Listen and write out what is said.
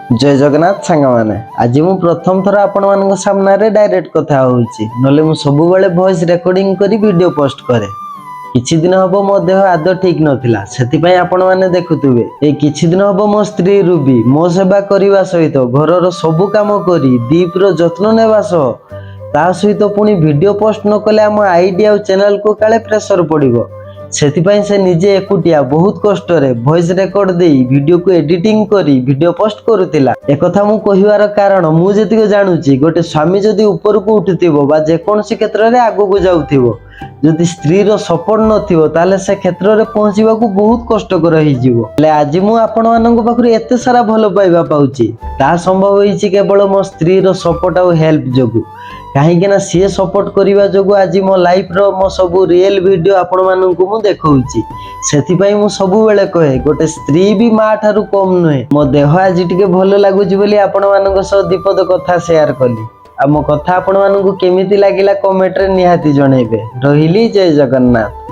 ଜୟ ଜଗନ୍ନାଥ ସାଙ୍ଗମାନେ। ଆଜି ମୁଁ ପ୍ରଥମ ଥର ଆପଣମାନଙ୍କ ସାମ୍ନାରେ ଡାଇରେକ୍ଟ କଥା ହେଉଛି, ନହେଲେ ମୁଁ ସବୁବେଳେ ଭଏସ ରେକର୍ଡିଂ କରି ଭିଡ଼ିଓ ପୋଷ୍ଟ କରେ। କିଛି ଦିନ ହବ ମୋ ଦେହ ଆଦୌ ଠିକ ନଥିଲା, ସେଥିପାଇଁ ଆପଣମାନେ ଦେଖୁଥିବେ। ଏଇ କିଛି ଦିନ ହବ ମୋ ସ୍ତ୍ରୀ ରୁବି ମୋ ସେବା କରିବା ସହିତ ଘରର ସବୁ କାମ କରି ଦୀପର ଯତ୍ନ ନେବା ସହ ତା ସହିତ ପୁଣି ଭିଡ଼ିଓ ପୋଷ୍ଟ ନ କଲେ ଆମ ଆଇଡି ଆଉ ଚ୍ୟାନେଲକୁ କାଳେ ପ୍ରେସର ପଡ଼ିବ, ସେଥିପାଇଁ ସେ ନିଜେ ଏକୁଟିଆ ବହୁତ କଷ୍ଟରେ ଭଏସ ରେକର୍ଡ ଦେଇ ଭିଡ଼ିଓକୁ ଏଡିଟିଂ କରି ଭିଡ଼ିଓ ପୋଷ୍ଟ କରୁଥିଲା। ଏକଥା ମୁଁ କହିବାର କାରଣ, ମୁଁ ଯେତିକି ଜାଣୁଛି, ଗୋଟେ ସ୍ୱାମୀ ଯଦି ଉପରକୁ ଉଠୁଥିବ ବା ଯେକୌଣସି କ୍ଷେତ୍ରରେ ଆଗକୁ ଯାଉଥିବ, ଯଦି ସ୍ତ୍ରୀର ସପୋର୍ଟ ନଥିବ, ତାହେଲେ ସେ କ୍ଷେତ୍ରରେ ପହଞ୍ଚିବାକୁ ବହୁତ କଷ୍ଟକର ହେଇଯିବ। ହେଲେ ଆଜି ମୁଁ ଆପଣମାନଙ୍କ ପାଖରୁ ଏତେ ସାରା ଭଲ ପାଇବା ପାଉଛି, ତାହା ସମ୍ଭବ ହେଇଛି କେବଳ ମୋ ସ୍ତ୍ରୀର ସପୋର୍ଟ ଆଉ ହେଲ୍ପ ଯୋଗୁଁ। କାହିଁକି ନା ସିଏ ସପୋର୍ଟ କରିବା ଯୋଗୁଁ ଆଜି ମୋ ଲାଇଫର ମୋ ସବୁ ରିଏଲ ଭିଡ଼ିଓ ଆପଣମାନଙ୍କୁ ମୁଁ ଦେଖଉଛି। ସେଥିପାଇଁ ମୁଁ ସବୁବେଳେ କହେ, ଗୋଟେ ସ୍ତ୍ରୀ ବି ମା ଠାରୁ କମ୍ ନୁହେଁ। ମୋ ଦେହ ଆଜି ଟିକେ ଭଲ ଲାଗୁଛି ବୋଲି ଆପଣମାନଙ୍କ ସହ ଦିପଦ କଥା ସେୟାର କଲି। ଆଉ ମୋ କଥା ଆପଣମାନଙ୍କୁ କେମିତି ଲାଗିଲା, କମେଣ୍ଟରେ ନିହାତି ଜଣେଇବେ। ରହିଲି, ଜୟ ଜଗନ୍ନାଥ।